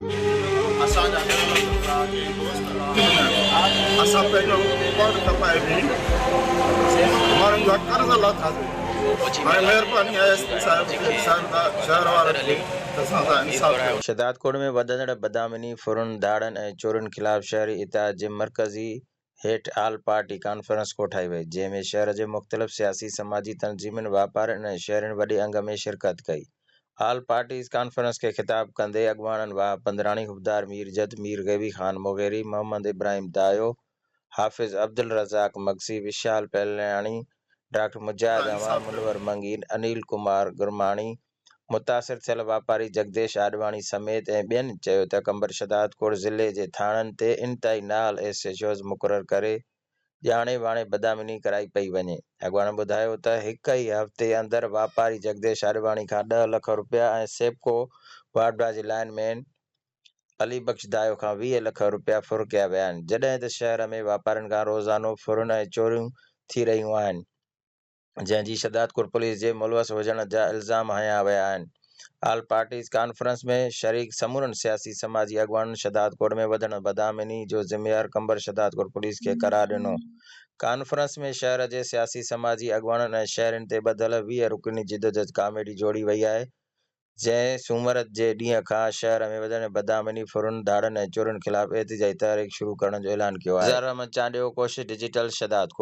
اسان جا گهر وسندا ڪي دوست اسان پنهنجو پڙ کپائي به ماڻهن جا قرض لاٿاسين هاڻي مهرباني آهي ايس پي صاحب صاحب دا شهر وارن کي ته اسان سان انصاف ڪيو. شھدادڪوٽ ۾ وڌندڙ بدامني، ڦرن، ڌاڙن ۽ چورين خلاف شهري اتحاد جي مرڪزي هيٺ آل پارٽي ڪانفرنس ڪوٺائي وئي، جنهن ۾ شهر جي مختلف سياسي سماجي تنظيمن، واپارين ۽ شهرين وڏي انگ ۾ شرڪت ڪئي. آل پارٽيز ڪانفرنس کي خطاب ڪندي اڳواڻن واهه پندراڻي، حبدار مير جت، مير غيبي خان مغيري، محمد ابراهيم دايو، حافظ عبدالرزاق مگسي، وشال پهلياڻي، ڊاڪٽر مجاهد اعواڻ، منور منگي، انيل ڪمار گرماڻي، متاثر ٿيل واپاري جگديش آڏواڻي سميت ۽ ٻين چيو ته قمبر شھدادڪوٽ ضلعي جي ٿاڻن تي انتهائي نااهل ايس ايڇ اوز مقرر ڪري ڄاڻي واڻي بدامني ڪرائي پئي وڃي. اڳواڻن ٻڌايو ته هڪ ئي هفتي اندر واپاري جگديش آڏواڻي کان ڏهه لک رپيا ۽ سيپڪو واڍوا جي لائن مين علي بخش دايو کان 20 لک رپيا ڦر ڪيا ويا آهن، جڏهن ته شهر ۾ واپارين کان روزانو ڦرون ۽ چوريون ٿي رهيون آهن. جنهن جي شھدادڪوٽ پوليس جي ملوث هجڻ جا الزام هنيا ويا آهن. آل پارٽيز ڪانفرنس ۾ شريڪ سمورن سياسي سماجي اڳواڻن شھدادڪوٽ ۾ وڌندڙ بدامني جو ذميوار قمبر شھدادڪوٽ پوليس کي قرار ڏنو. ڪانفرنس ۾ شهر جي سياسي سماجي اڳواڻن ۽ شهرين تي ٻڌل 20 رڪني جدوجھد ڪاميٽي جوڙي وئي آهي جنهن سومر جي ڏينهن کان شهر ۾ وڌندڙ بدامني، ڦرن، ڌاڙن ۽ چورين خلاف احتجاجي تحريڪ شروع ڪرڻ جو اعلان ڪيو آهي. اظهار احمد چانڊيو، ڪوشش ڊجيٽل، شھدادڪوٽ.